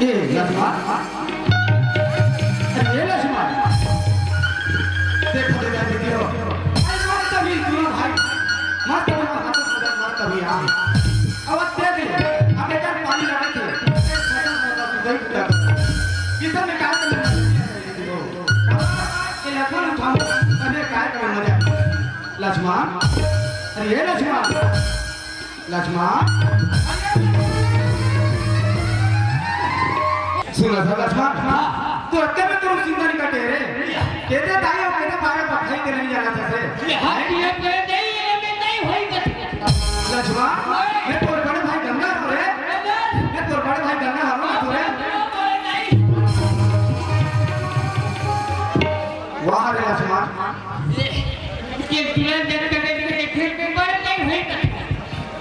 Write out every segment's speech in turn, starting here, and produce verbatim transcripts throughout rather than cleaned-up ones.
ए लक्ष्मण, अरे ए लक्ष्मण, देखो, देखो, देखो, अरे मस्त भी दोनों भाई, मस्त भी, मस्त भी, मस्त भी, हाँ। अब दे दे, अब एकर पानी लगे थे, किधर निकाल के ये लक्ष्मण उठाओ, अरे काय कर मजा, लक्ष्मण, अरे ए लक्ष्मण, लक्ष्मण। सुनत हस लक्ष्मण? हाँ। तो अतका में तोर जिंदा नइ कटे रे। केते दाई अउ केते बारे बखाई के नइ जानत हस रे। ये हाथ ये पे नहीं, ये पे नहीं होई बस। लक्ष्मण, मैं तोर बड़े भाई गंगा हूँ रे। मैं तोर बड़े भाई गंगा हूँ ना तू रे। वाह रे लक्ष्मण। ये, ये तुरंत जब तक देखे, देखे, बड़े नहीं होई बस।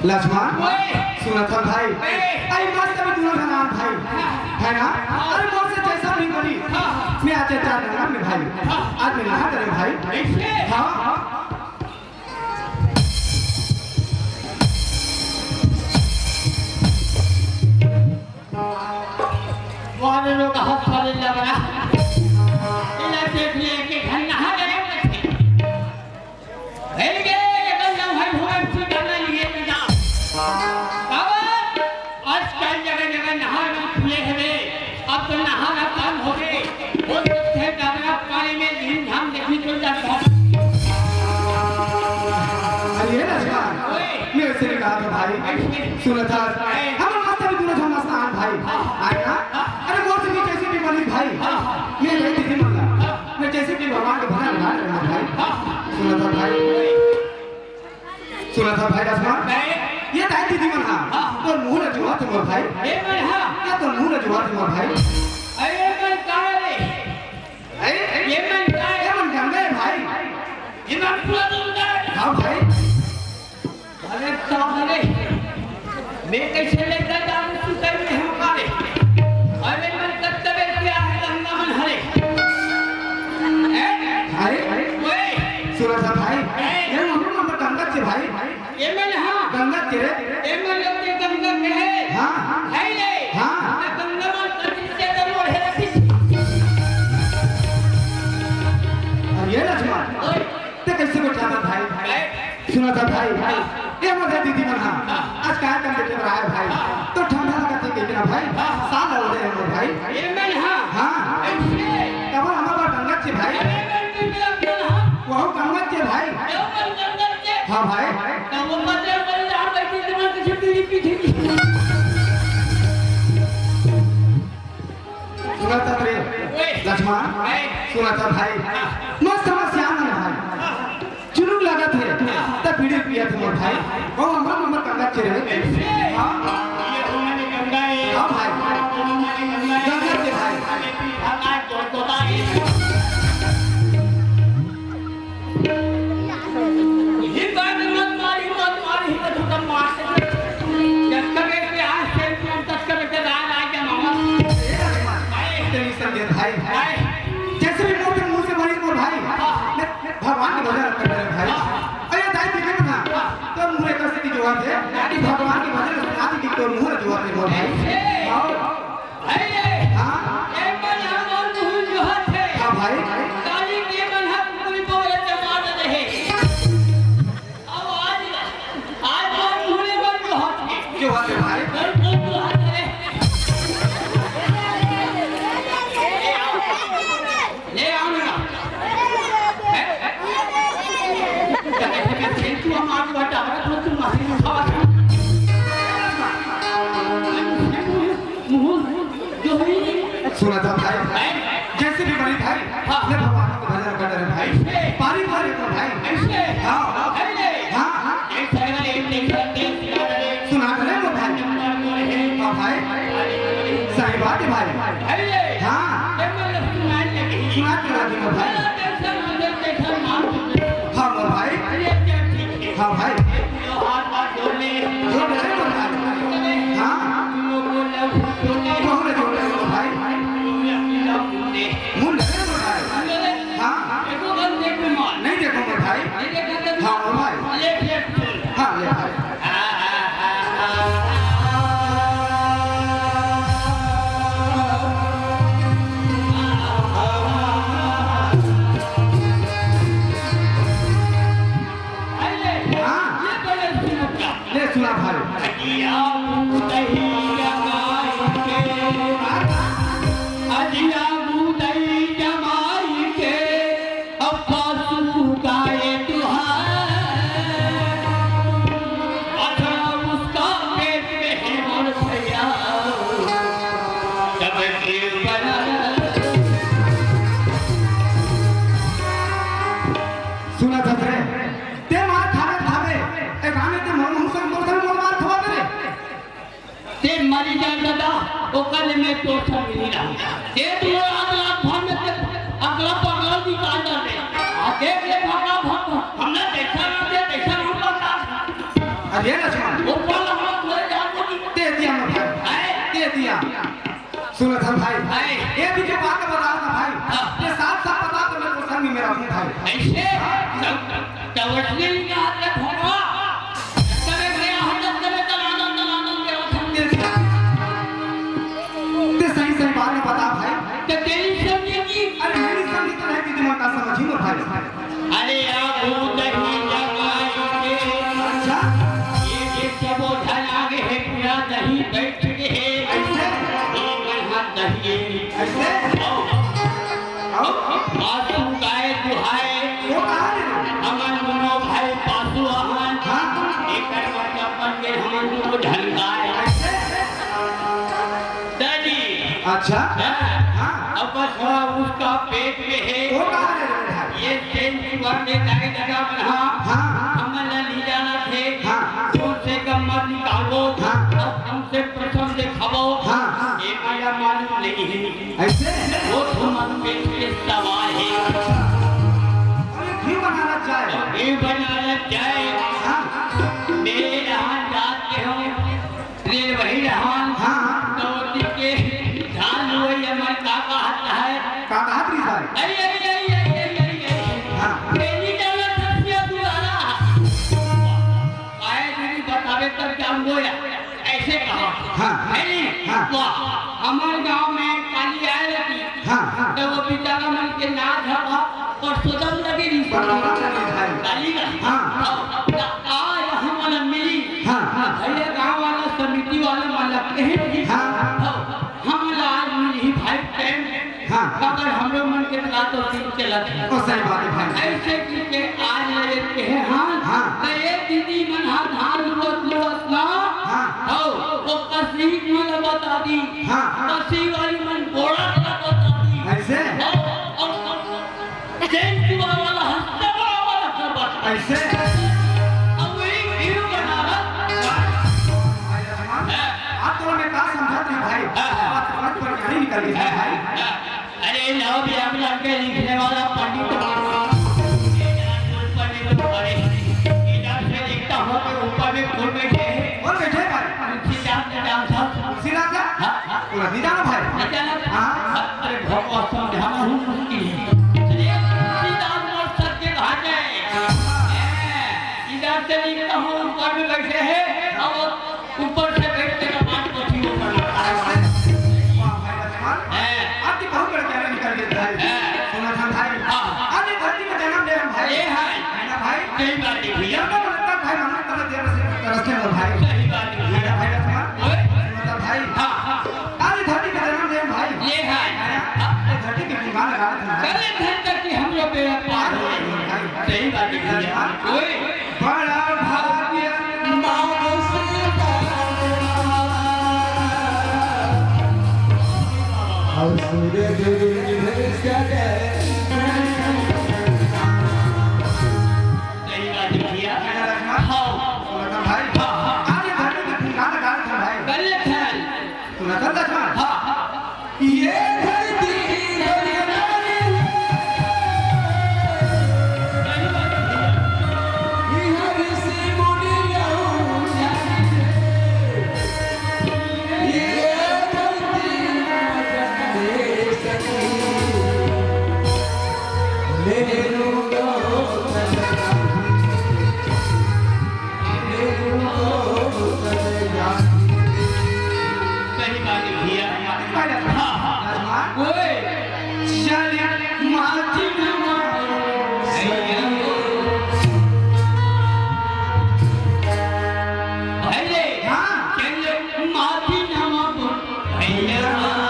लक्ष्मण, ओए। सुनत हस भाई? ए। अरे मस्त में दूनों झन आन भाई। हाँ। है ना? हाँ। अरे मोर से जैसा भी बनी। हाँ। मैं आज चार नंबर में भाई। हाँ। आज मैं नहा करे भाई। ऐसे? हाँ। वाले लोग हाथ वाले लग रहा। इला देख लिए कि घर नहा करे। हे गे, ये गंगा भाई भगवान से गाना लिए बेटा। बाबा, आजकल जगह जगह नहर में खुले हवे, अब तो नहाना बंद हो गए। वो सबसे डबरा पानी में धूमधाम देखी तो जाता। अरे ये लक्ष्मण, ओए। मैं ऐसे नहीं कहा था भाई। ऐसे। सुनत हस, ए। हम मस्त भी दूनों झन मस्त आन भाई। हाँ। आए ना? हाँ। अरे मोर से भी जैसे भी बनी भाई। हाँ। मैं नहीं दीदी मन ला। हाँ। मैं जैसे कि भगवान के भजन गा रहे हैं भाई। हाँ। सुनत हस भाई? सुनत हस भाई लक्ष्मण? मैं? ये दाई दीदी मन हा। हाँ। तोर मुंह ल जोहत हे मोर भाई। ये मन हा। ये तोर मुंह ल जोहत हे मोर भाई। अरे ये मन का रे? अरे? ये मन का रे? ये मन गंगा हे भाई। ये मन पूरा गंगा हे। हाँ भाई। अरे साहब रे, मैं कैसे लेकर जाऊं तू कर में हम काले? अरे मन कत्तबे क्या है गंगा मन हरे। हैं? भाई, ओए। सुनत हस भाई? हैं? ये हमर नंबर गंगा के भाई। ये मन हाँ। गंगा के रे। ये मन लोग के गंगा के है। हाँ। है ये। हाँ। तो गंगा मन कत्ती से तो मोड़ है रखी। अरे ये लक्ष्मण। ओए। ते कैसे बैठा था भाई? हैं? सुनत हस भाई, हाँ। ये मोर दीदी मन हा, हाँ। आज कार्यक्रम देखे बर आए भाई, हाँ। तो ठंडा लगत हे कहिके ना भाई, हाँ। साल हो रहे हैं मोर भाई। ये मन हा। हाँ। ऐसे। तब हमारा गंगा के भाई। अरे मन के मेरा मन हा। वहू गंगा के भाई। ये मन गंगा के। हाँ भाई। तब वो बदल बदल जहाँ बैठी थी, वहाँ से छुट्टी नहीं की थी। सुनत हस रे? ओए। लक्ष्मण, ओए। सुनत हस भाई? हाँ। मस्त मस्त आनंद भाई। हाँ। चुनुक लागत हे, हाँ। त बीड़ी पियत हे मोर भाई। ओ हमर हमर गंगा के रे। ऐसे? हाँ। ये तो मैंने गंगा है। हाँ भाई। ये तो मैंने गंगा है। गंगा के भाई। अरे पीठा ना जोड़ तो ताई। ये बात मत मारी, मत मारी, तो तुम मार सकते। जब तक एक प्यार से तुम तब तक के राज आ गया मामा। ए लक्ष्मण, भाई। तेरी संगे भाई। भाई। जैसे भी मोर मुंह से बोली मोर भाई, हाँ। मैं भगवान के भजन करत रहेंव भाई। हाँ। अरे दाई, देखे ना, हाँ। तो मुंह एक से की जोहत हे कि भगवान के भजन सुना दी कि तोर मुंह जोहत हे मोर भाई। ऐसे। हाँ। अरे! हाँ। ए मन ह मोर मुहूं जोहत हे। हाँ भाई। काली के मन ह कुकुरी बोले जमा दे हे। अब आज, आज मोर मुहूं ले मोर जोहत हे। जोहत हे भाई। मोर मुहूं जोहत हे। ले आओ ना। हैं? हैं? तू हमार बता रहा, तू मारी उठावा। मुहूं सुनत हस भाई, जैसे भी बनी भाई, हाँ। ले भगवान के भजन कर रहे भाई। ऐसे। पारी पारी कर भाई। ऐसे। हाँ। अरे। हाँ। एक सैना, एक तीन सौ तीस, सुना दे रे भाई। हाँ भाई। सही बात हे भाई। अरे। हाँ। ये मतलब सुनाई लगी। सुना के लगी भाई। हाँ भाई। हाँ भाई। जोर दे रे भाई। हाँ। दादा, ओकर ले मैं तोर संग मिली रहूं। ए तू रात, रात भर में ते अगला पगला निकाल डाले। आ देख ले भागा भाग, हमने जैसा ना दे, तैसा हम बता। अरे लक्ष्मण। वो पल हम थोड़े जान को नहीं। दे दिया मैं भाई। आए? दे दिया। सुनत हन भाई। आए। ये भी जो बात बता था भाई, हाँ। ये साफ साफ बता तो मैं तो संग में रखूं भाई। ऐसे? हाँ। सब, सब वैसे ही कहा था भोपा। तबे गया हम जब तबे तब आनंद, आनंद देवत हम। ते सही सही बात बता भाई। तो तेरी समझी की? अरे मेरी समझी तो नहीं, दीदी माँ का समझी ना भाई। अरे आगू दही जमाई के। अच्छा। ये, ये सबो झन आगे हे, पूरा दही बैठ के हे। ऐसे? ये यहाँ दही है। ऐसे? आओ। आओ। पासू गाय दुहाए। वो कहाँ रे? हमन दोनों भाई पासू आहन। हाँ। एकर मतलब बन के हमन दोनों झन गाय। ऐसे? दादी। अच्छा। हाँ। हाँ। अब बस हाँ, उसका पेट में है। वो कहाँ है रे भाई? ये सेन की बात में दाई दादा मन, हाँ। हाँ। हमन ला ले जाना थे। हाँ। कौन से गम्मत निकालो। हाँ। अब हमसे प्रथम दिखाओ। हाँ। ये माया मालूम नहीं है। ऐसे? वो तो मन पेट के सवाल है। अच्छा। अरे घी बनाना चाहे। घी बनाना चाहे। हाँ। मेरे यहाँ जाते हो। रे वही रहन। हाँ, हाँ। तो ओती के धान हुए, ये मन का कहत है? का कहत रही भाई? अरे, अरे, अरे, अरे, अरे, अरे, अरे। हाँ। तेरी डाला धरतिया दुलारा। आए दीदी बतावे तब जान गोया। ऐसे कहा। हाँ। है नहीं? हाँ। वाह, हमारे गांव में काली आए रहती। हाँ, हाँ। तो वो बेचारा मन के नाच हवा और सोदम लगी रही। बराबर लगी भाई। काली का। हाँ। और आज हम वाला मिली। हाँ, हाँ। भैया गांव वाला समिति वाला मन ला कहे भी। हाँ। हाँ, हम ला आज मिली भाई टाइम। हाँ। अगर हमरो मन के तला तो दिन चलत है। ओ सही बात है भाई। ऐसे कि के आज ले के हैं, हाँ। हाँ। तो ये दीदी मन हाथ हाथ लुवत लुवत ना। हाँ। हो, वो कसी मन बता दी। हाँ, हाँ। कसी वाली मन गोड़ा बता दी। ऐसे? हो, और जैन जुआ वाला हंसता बड़ा वाला खबर। ऐसे? अब वही हीरो बनारस। भाई लक्ष्मण, हाँ। आप तो मैं का समझा था भाई? हाँ, हाँ। आप तो बड़ ज्ञानी निकल गए हाँ, भाई। हाँ। अरे नव व्याकरण के लिखने वाला पंडित बाबा। पंडित बड़े। इधर से लिखता हूँ तो ऊपर में कौन बैठे हैं? कौन बैठे हैं भाई? तुलसीदास जी जान था। तुलसीदास जी? हाँ, हाँ। पूरा नहीं जाना भाई? नहीं जाना? हाँ। अरे भगवान समझाना हूँ मुश्किल है। अरे तुलसीदास मोर सर के भाग गए। इधर से लिखता हूँ, ऊपर में बैठे हैं, अब ऊपर से बैठ के कपाट को ठीक करना। वाह भाई लक्ष्मण। हैं। आपकी बहुत बड़ी ज्ञान निकल गई भाई। हैं। सुना था भाई। हाँ। आज ये धरती में जन्म ले हम भाई। ये है। है ना भाई? सही बात है भैया। जब तक भाई मन्नत करे देर से तरसने वाला भाई। सही बात है है भैया। ना भाई लक्ष्मण? ओए। सुना था भाई। हाँ, हाँ। आज ये धरती में जन्म ले हम भाई। ये है। है ना? ये धरती के गुणगान लगा रहे थे भाई। गलत है तक कि हम लोग बेवफा हैं। सही बात है भैया। ओए। बड़ा भाग्य मानुष तन। और सूर्य गुरु निभे सके। सही बात है भैया। हाँ। सुना था भाई। हाँ, हाँ। आज धरती के गुणगान लगा रहे थे भाई। गलत है। सुना था लक्ष्मण? हाँ, हाँ। ये धरती धरती सही बात है भैया। हाँ, हाँ। ओए, चल माथी नमा भैया। भैया, हाँ। चल माथी नमा भैया। भैया। हाँ।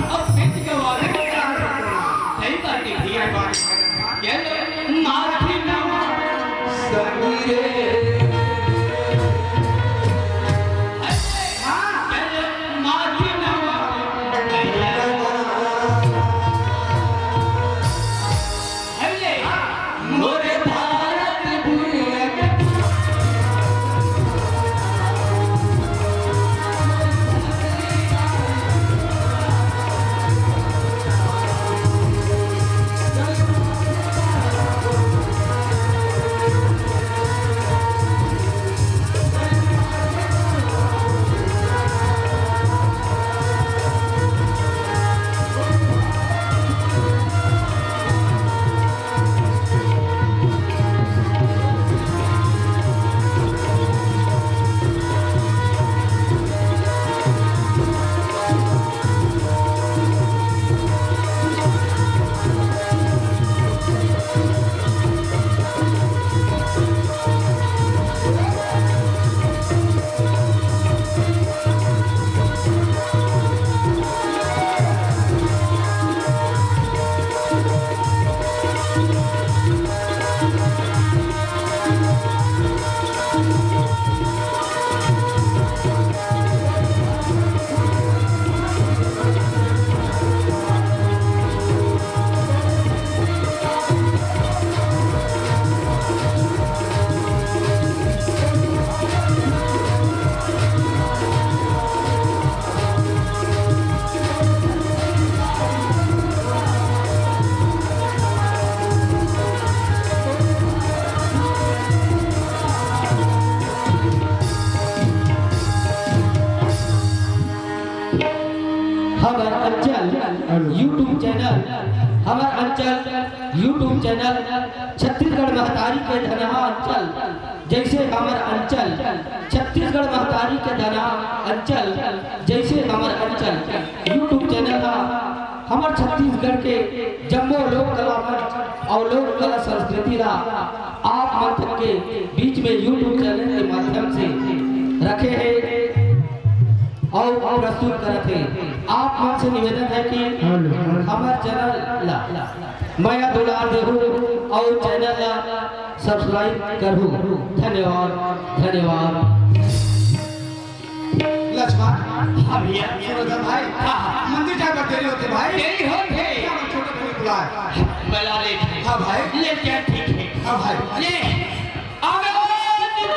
अब फिर से आवाज है। सही बात है भैया। ये लो, माथी नवा। समीरे। हाँ। ये लो, माथी नवा। भैया। अरे, मोरे भारत भूमि। हमर अंचल YouTube चैनल, हमर अंचल YouTube चैनल, छत्तीसगढ़ महतारी के धनहा अंचल, जइसे हमर अंचल, छत्तीसगढ़ महतारी के धनहा अंचल, जइसे हमर अंचल YouTube चैनल ह हमर छत्तीसगढ़ के जम्मो लोक कला मंच अउ लोक कला संस्कृति ला आप मन तक के बीच में YouTube चैनल के माध्यम से रखे हे अउ प्रस्तुत करत हे। आप मन से निवेदन हे कि हमर चैनल ला मया दुलार देहू अउ चैनल ला subscribe करहू। धन्यवाद, धन्यवाद। लक्ष्मण। हाँ भैया। सुनत हस भाई? हाँ, हाँ। मंदिर जाए बर देरी होथे भाई। देरी होथे। क्या हम छोटे भाई बुलाए? बुला ले भाई। हाँ भाई। ले जा, ठीक है। हाँ भाई। ले। आवाज दी।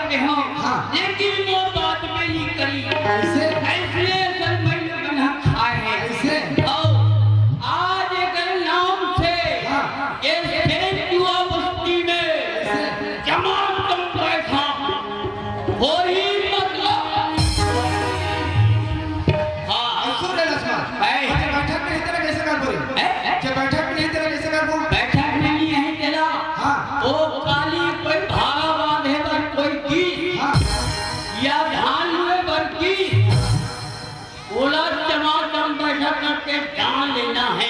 के हो, हाँ। लेकिन वो बात में नहीं करी। कैसे? इसलिए सर मैं बना खाए हैं। कैसे? और आज एक नाम से हाँ। ये सेंचुआ बस्ती में कैसे? जमा जम बैठा। वही मतलब। हाँ। सुन रे लक्ष्मण। है। अच्छा, बैठक में इस तरह कैसे कर बोले? है? जब बैठक में नहीं तेरा कैसे कर बोल? बैठक में नहीं है तेरा। हाँ। वो काली कोई भाला बांधे बर कोई की हाँ। या धान लुए बर की, ओला चमाचम बैठक करके जान लेना है।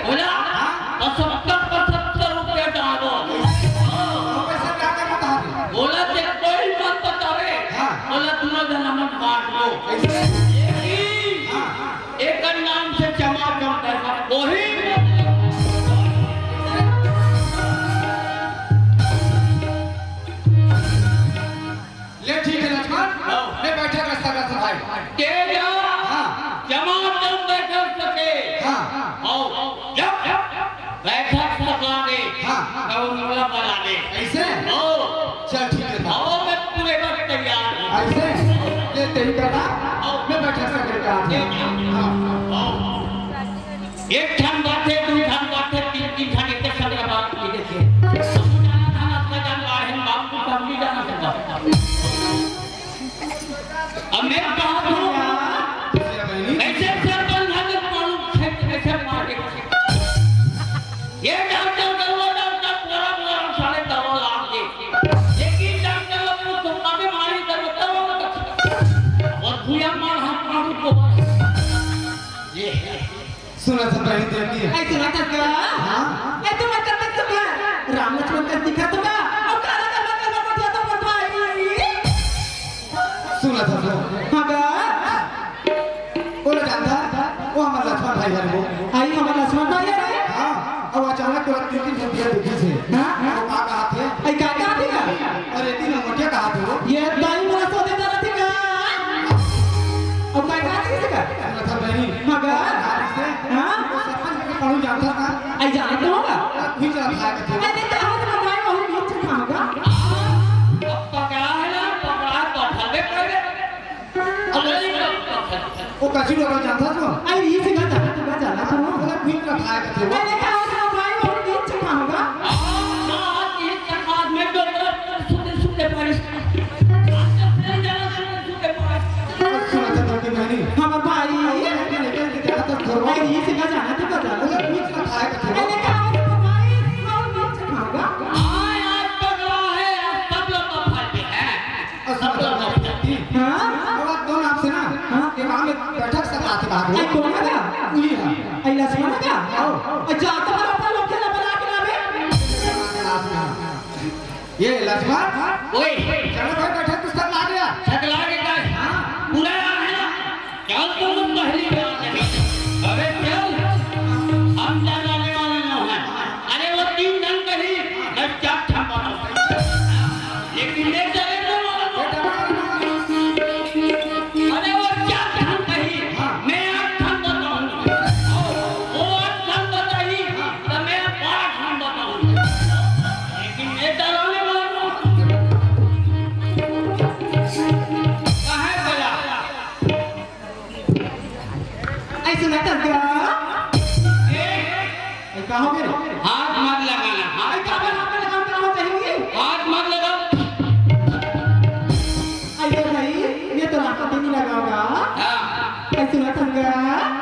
बोला, हाँ। पचहत्तर, पचहत्तर रुपया डालो। वो पैसा क्या करना था? बोला, जे कोई मत बतावे, हाँ। बोला, दोनों जना मन बांट लो। कैसे? ये की हाँ। एकर नाम से जमा जम पैसा वही। ले ठीक है लक्ष्मण, हाँ। मैं बैठक रस्ता कर भाई। के जा, हाँ। जमा जम बैठक सके। हाँ। आओ, जब, जब बैठक सका दे, हाँ। तो उनका बना दे। ऐसे? आओ। चल ठीक है। आओ, मैं पूरे वक्त तैयार हूँ। ऐसे? ये तेरी करना, आओ। मैं बैठक सके का। ये जा। हाँ। आओ। एक ठन बात है, दू ठन बात है, तीन, तीन ठन एक संग बात ये देखिए। हम जाना था ना, अपना जान बाहर है, बाप को कम नहीं जाना सकता। अब मैं कहा था, ऐसे सरपंच है तो कौन खेत कैसे मार के ये डॉक्टर कर, वो डॉक्टर, बोरा बोरा सारे दवा लाग के। लेकिन डॉक्टर लोग को तुम मारे मारी कर बताओ ना। और भूया मार हम मारू को। ये सुना था पहले तो की। ऐ सुना था का? हाँ। ऐ तो मतलब मैं तुम्हारा राम लक्ष्मण का दिखा तो का? और काला का मतलब मैं तो भाई। सुना था तो। हाँ का? ओला जानता, वो हमार लक्ष्मण भाई हरे वो। आई हमार लक्ष्मण भाई हरे? हाँ, अब अचानक तोरा तीन दिन से दिखा देखे से। हाँ? वो का कहा थे? आई का कहा थे का? अरे, दिन मोटिया कहा थे वो? ये दाई मोला सोते तरह थी का? अब का कहा थे का? सुना था बहनी। हाँ का? कहा थे से? हाँ? वो सरपंच के पढ़ू जानता था? आई जानत तो होगा? तू ही चला था के थे। अरे, तो हम बताए, वही बीच में कहाँ का? अब पकड़ा है ना, पकड़ा है, तो फंदे कर दे। अरे, वो कसी लोग जानता तो? अरे, ये सिखा जाना, तू का जाना तो? बोला, ठीक रखा है, तो। अरे, कहाँ से भाई, वो ये सिखा होगा? हाँ, हाँ, ये सिखा, मैं तो सुनते, सुनते पारिस। सुना था, तो कि मैंने। हाँ, भाई। क्या था, थोड़ा? अरे, ये सिखा जाना, तू का जाना? बोला, ठीक रखा है, तो। अरे, कहाँ से भाई, वो ये सिखा होगा? हाँ, यार, पगला है, यार, सब लोग तो फंस गए हैं। और सुन, हाँ? अब आप दोनों आपसे ना, हाँ? ये वहाँ में बैठक सब आते बाहर हो। आई कौन है का? वही है। आई लक्ष्मण का? आओ। अच्छा, तो पर अपन लोग के लबरा के लावे? ये लक्ष्मण? ओए। चलो भाई, बैठक तो सब ला गया। सब ला गया। हाँ। पूरा है ना? चल तो तुम पहली बार। अरे चल, हम डराने वाले न हैं। अरे वो तीन जन कही, मैं चार ठन बनाऊं। लेकिन मैं डरे न वाला न। अरे वो चार ठन कही, मैं आठ ठन बताऊं। वो आठ ठन बताही, तो मैं बारह ठन बताऊं। लेकिन मैं डराने वाला न। काहे बला? ऐसे ना कर क्या? ए, ए, का हो गया? हाथ मत लगाना, हाथ ऐ, का मत, हाथ में लगाओ, का हो जाएंगे? हाथ मत लगाओ। अरे भाई, ये तो रास्ता नहीं लगाओगा। हाँ। ऐसे ना कर क्या?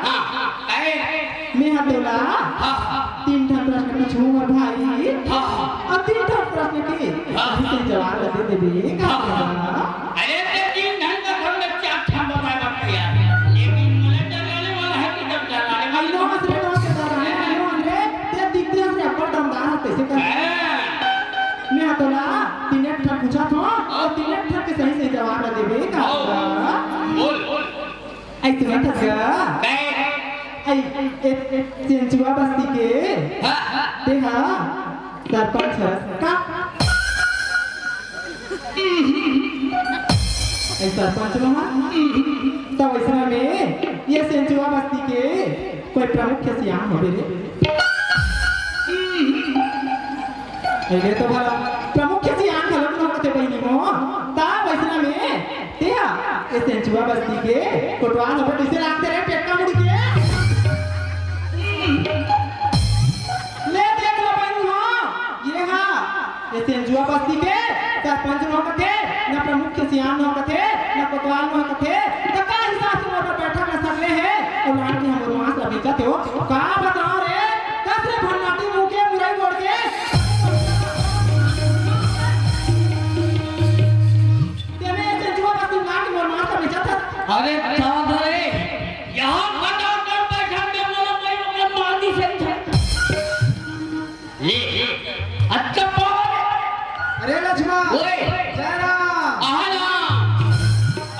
हाँ, हाँ, ऐ। मैं हाथ धोला। हाँ, हाँ। तीन ठन प्रश्न पूछूं मोर भाई। हाँ, हाँ। अउ तीन ठन प्रश्न के हाँ, सही हाँ। जवाब दे देबे। हाँ, हाँ। अरे ते तीन ठन का हम चार ठन बताए बात यार। लेकिन मुझे डराने वाला है कि जब डराने वाला अरे नो हंस रे, नो हंस रे, नो हंस रे। ते दिखते हंस रे, अब्बड़ दमदार हंस, कैसे कर? हाँ। मैं तोला तीन ठन पूछत हूँ अउ तीन ठन के सही सही जवाब ला देबे का। हाँ। बोल, बोल। ऐसे ना था क्या? नहीं। ऐ, ए, ए, सेंचुआ बस्ती के। हाँ, हाँ। ते हा, सरपंच हस का? ऐ सरपंच रहा? तो वैसना में ये सेंचुआ बस्ती के कोई प्रमुख सियान होबे रे? अरे तो भला प्रमुख सियान घलो ए सेंचुआ बस्ती के कोटवाल हो कइसे लागथे रे, टेक्का मुड़ी के? ले देख लो बहिनी हो, ये हा, ए सेंचुआ बस्ती के सरपंच नोहकथे, न प्रमुख के सियान नोहकथे, न कोटवाल नोहकथे, त का हिसाब से मोर बैठक न सकले हे? अउ लाड़ के हमर मांस ला बेचत हो, का बताओ रे, कस रे भन्नाटी मुंह के मुरई गोड़ के। तेमे ए सेंचुआ बस्ती लाड़ के मोर मांस ला बेचत हस। अरे दादा रे, यहाँ खटाखट बैठा के बोला, मैं अपने माँ की से ले, अच्छा पावर। अरे लक्ष्मण। ओए। जय राम। आहा ना।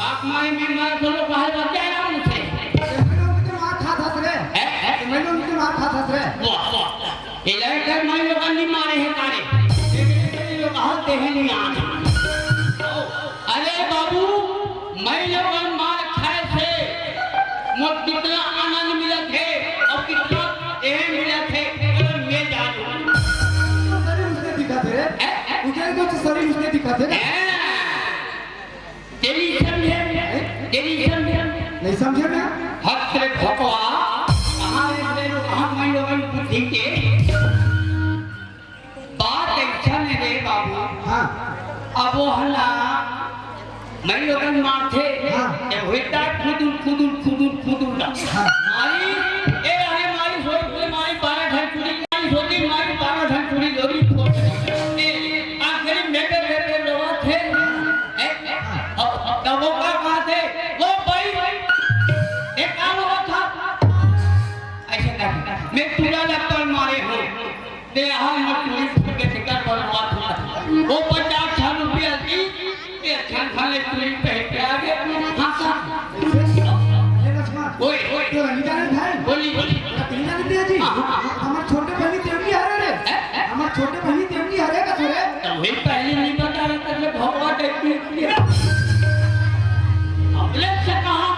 आप मारे में मार खोलो, बाहर बच जाए ना उनसे। ये मैं लोग के मार खा था रे। हैं? हैं? ये मैं लोग के मार खा था रे। वाह, वाह। ये लड़के मैं लोग नहीं मारे हैं तारे। ये लोग हालते हैं नहीं आज। अरे बाबू, मैं लोगन मार खाए से मोर कितना आनंद मिलत हे अउ कितना एहे मिलत हे, अगर मैं जानू। तो शरीर उसने दिखा दे रे। हैं? उधर तो शरीर उसने दिखा दे रे। हैं? तेरी समझे? तेरी समझे? नहीं समझे मैं? हत रे भोकवा, कहाँ रे, कहाँ मैं लोगन बुद्धि के? बात अइसन हे रे बाबू। हाँ। अब वो हला, मैं लोगन मारथे, हाँ। ए होता खुदुर, खुदुर, खुदुर, खुदुर ना। हाँ। मारी, ए अरे मारी, सोई, सोई, मारी, बारह घंट चुरी, मारी, सोई, मारी, बारह घंट चुरी, लोरी फोड़। ए, आखिरी में पे, पे, पे लोवा थे। ए, अब, अब वो का कहा थे? वो भाई, एक काम हुआ था। ऐसे करके, मैं पूरा लत्तर मारे हूँ। ते हम मजदूरी के शिकार बनवा था। वो पचास हजार रुपया दी, ये छन छन एक चूड़ी पहन के आ गए। हाँ, हाँ। ये लक्ष्मण, ओए, ओए। तो रंगीला नहीं था? बोली, बोली। रंगीला नहीं था जी? हाँ, हाँ। हमार छोटे बहिनी देवकी हरे रे। हैं? हैं? हमार छोटे बहिनी देवकी हरे का तोरे? तो वही पहले नहीं बता रहा था, जब भगवा टाइप की। अब ले से कहा?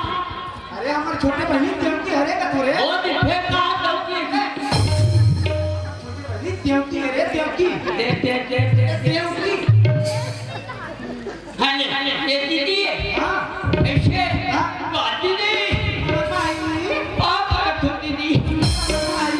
अरे, हमार छोटे बहिनी देवकी हरे का तोरे? वो दिखे कहाँ देवकी? छोटे बहिनी देवकी हरे, देवकी। दे, दे, दे, दे, दे। देवकी। हाँ, ले, ले, ये दीदी है। हाँ। ऐसे। हाँ। बात ही नहीं। अरे भाई। पाप रखो दीदी। अरे भाई।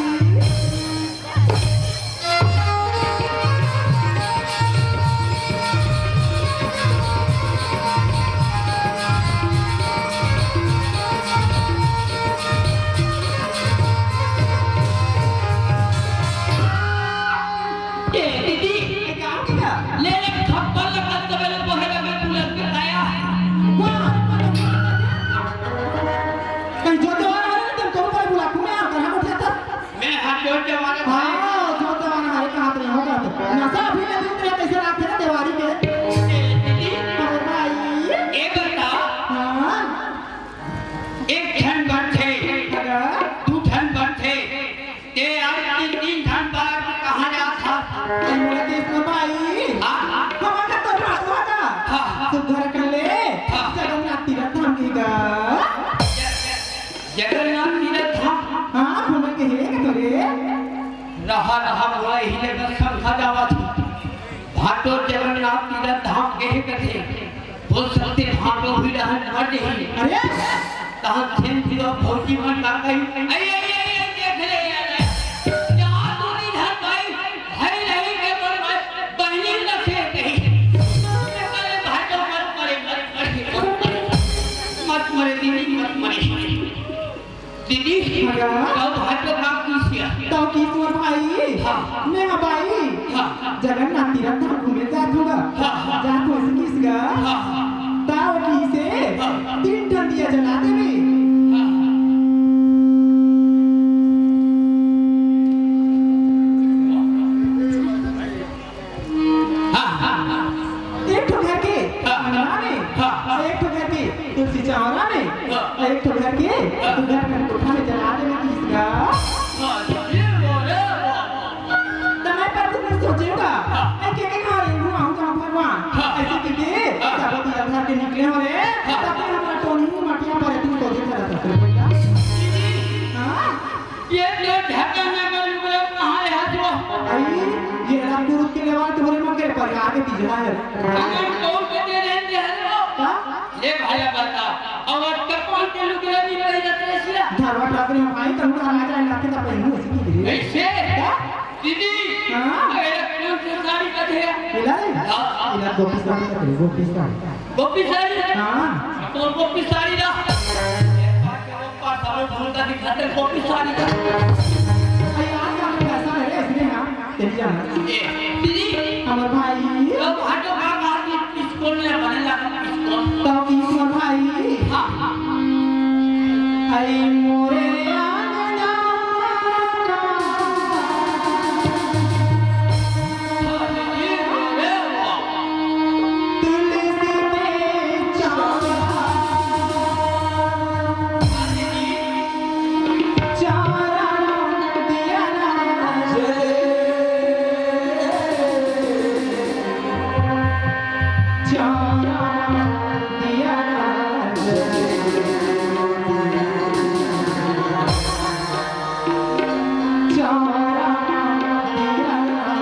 ए, दीदी, ए, का हो गया? ले, ले, थप्पड़ लगा, तबे ले, बोहे लगे, तू लग के आया। वाह! कहीं जो त्योहार आ रहा है, तुम कौन पर बुला, तुम्हें यहाँ कहाँ बैठा था? मैं हाथ जोड़ के हमारे भाई। हाँ, जो जमाना हमारे कहाँ पे होगा तो। नशा अभी ले दिन तेरे कैसे रात है देवारी के। ए, दीदी। अरे भाई। ए बता। हाँ। एक ठन बनथे। अगर। दू ठन बनथे। ते आज तीन, तीन ठन बार कहाँ जात हा? ए मोला देश में भाई। हाँ, हाँ। हमारा तो रात हुआ था। हाँ, हाँ। सुघर कर ले। हाँ। जगन्नाथ तीरथ धाम की गा। जगन्नाथ तीरथ धाम। हाँ, घूमे के हे का तोरे? रहा, रहा, मोला इही ले बस समझा जावत हे। भाटो जगन्नाथ तीरथ धाम के हे कथे। हो सकथे भाटो भी रहन मर जही। अरे! तहाँ खेल दियो भौजी मन का कही, "अरे, अरे, अरे, अरे, देख ले यार, जहाँ दूरी धर भाई, भाई नहीं के मोर भाई, बहनी न से कही।" अरे भाटो मत मरे, मत मरे, मत मरे, मत मरे दीदी, मत मरे। दीदी, हाँ। तब भाई तो काम कीस या? तब कीस मोर भाई। हाँ। मैं हाँ भाई। हाँ। जगन्नाथ तीरथ धाम घूमे जात होगा। हाँ, हाँ। जात हो ऐसे कीस गा। हाँ, हाँ। ताव कीसे। हाँ। तीन ठन दिया जला देवे। हाँ, हाँ। हाँ, हाँ, हाँ। एक ठो घर के हाँ। अंगना में, हाँ। एक ठो घर के तुलसी चौरा में, हाँ। एक ठो घर के हाँ। उधर में कोठा में जला देवे किस का। हाँ, ये बोले। तो मैं पर कुछ सोचेगा, हाँ। ऐ के के घर रहूं, आऊं जाऊं भगवान। हाँ। ऐसे के के हाँ। सब दिया घर के निकले हो रे, हाँ। तब हमारा टोनी मटिया पर तू सोचे खड़ा था। हाँ। ये, ये ढक्कन में मैं लुगड़ा कहाँ है हाथ वो? अरे, ये रात को रुक के लेवा तुम्हारे मन के परिवार के तीजड़ा है। अगर कौन के दे रहे हैं हाथ वो? का? ले भाया बता। लुगरा भी पहनत रहे सिया। धरवा टाकरी में आई त उनका राजा आए लाके त पहनू ऐसे की रे। ऐसे? क्या? दीदी, हाँ? अरे कौन सी साड़ी का थे? इला रे? हाँ, हाँ। इला गोपी साड़ी का थे, गोपी साड़ी। गोपी साड़ी? हाँ। तो गोपी साड़ी ना। ये पास के वो पास हमें भूल का दिखाते गोपी साड़ी का। अरे यार, क्या पैसा है इसमें ना? चली जाना। ए, दीदी। हमर भाई। तो भाटो का बात में पिसकोन ले बने लगा पिसकोन। तो की हमर भाई। हाँ, हाँ। आई मोरे आंगना। हाँ, दीदी, अरे वाह। तुलसी के चौरा।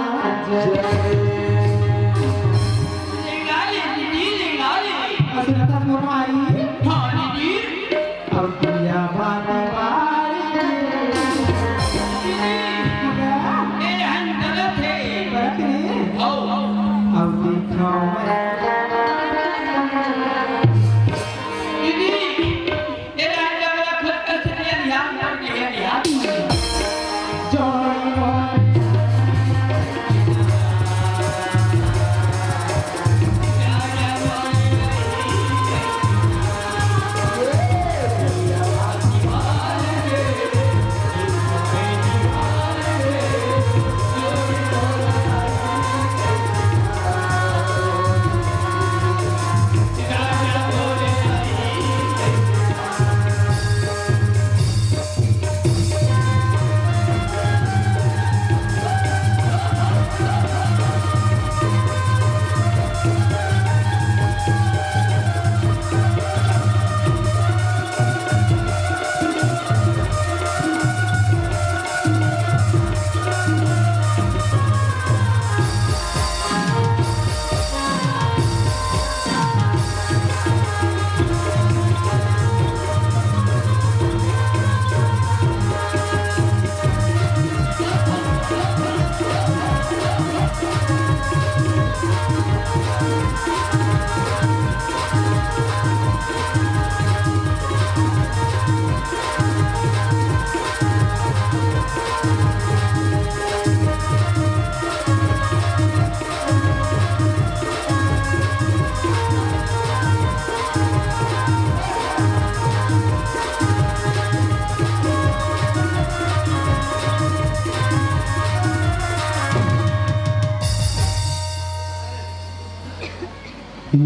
हाँ, दीदी। लिंगाली दीदी, लिंगाली। असुरता मोर माई। हाँ दीदी। अउ दिया बाती बारी के। ए, हन गलत हे। गलत हे? हौ। अउ दिखाओ मैं। दीदी, ए, हन गलत हे, कल से दिया ध्यान, ध्यान, ध्यान। जोड़ी मोर।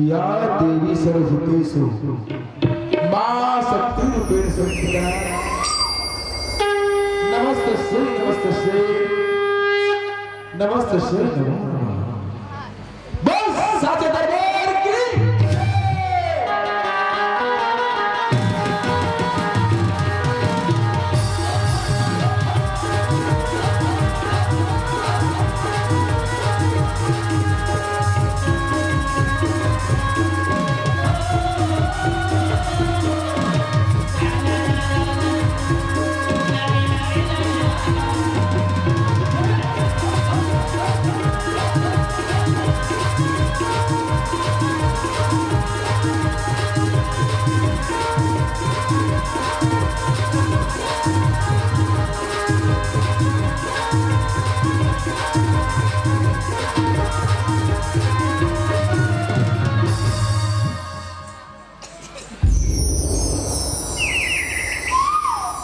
या देवी सर्वभूतेषु मां शक्ति रूपेण संस्थिता। नमस्तस्यै, नमस्तस्यै, नमस्तस्यै नमो नमः। बस साचे दरबार की।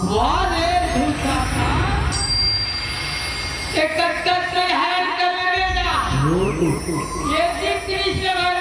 वाह रे भूसा का, ये कट कट के हैरान कर ले बेटा। ये श्री कृष्ण भगवान